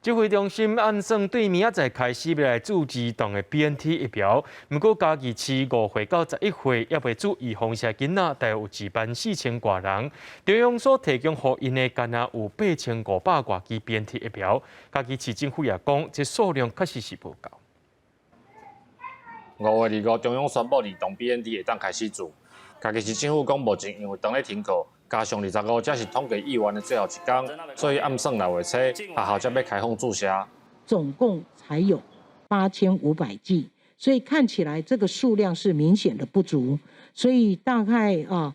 指揮中心按算對明仔載開始欲來注兒童的 BNT 疫苗，毋過嘉義市5歲到11歲猶未注預防射囡仔，大約有1萬4千外人。中央所提供予𪜶的，干焦有8500外支 BNT 疫苗。嘉義市政府也講，這數量確實是無夠。5月25，中央宣布兒童 BNT 會當開始注。嘉義市政府講，目前因為當咧停課，加上25才是統計議員的最後一工，所以按算6月初學校才欲開放注射。總共才有8500劑，所以看起來這個數量是明顯的不足，所以大概啊，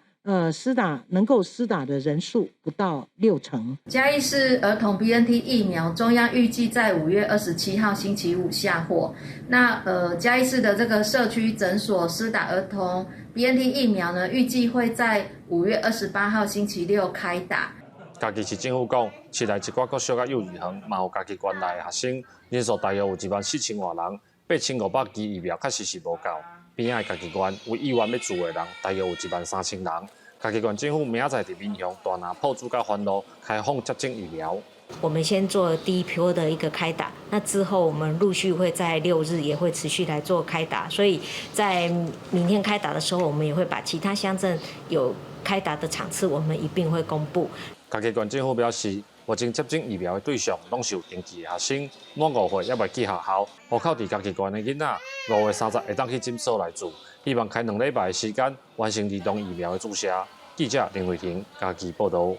施打能夠施打的人數不到六成。嘉義市兒童 BNT 疫苗，中央預計在5月27號星期五下貨。那嘉義市的這個社區診所施打兒童 BNT 疫苗呢，預計會在5月28號星期六開打。嘉義市政府講，市內一寡國小佮幼兒園嘛有家己縣內的學生，人數大約有1萬4千外人，8500支疫苗確實是無夠。邊仔的嘉義縣有意願欲注的人，大約有1萬3千人。嘉義縣政府明仔載佇民雄、大林、朴子佮番路開放接種疫苗。我們先做第一波的一個開打，那之後我們陸續會在六日也會持續來做開打，所以在明天開打的時候，我們也會把其他鄉鎮有開打的場次，我們一併會公布。嘉義縣政府表示，目前接種疫苗的對象攏是有登記的學生，滿5歲猶未去學校，戶口佇嘉義縣的囡仔，5月30會當去診所來注，希望開2禮拜的時間完成兒童疫苗的注射。記者林慧婷嘉義報導。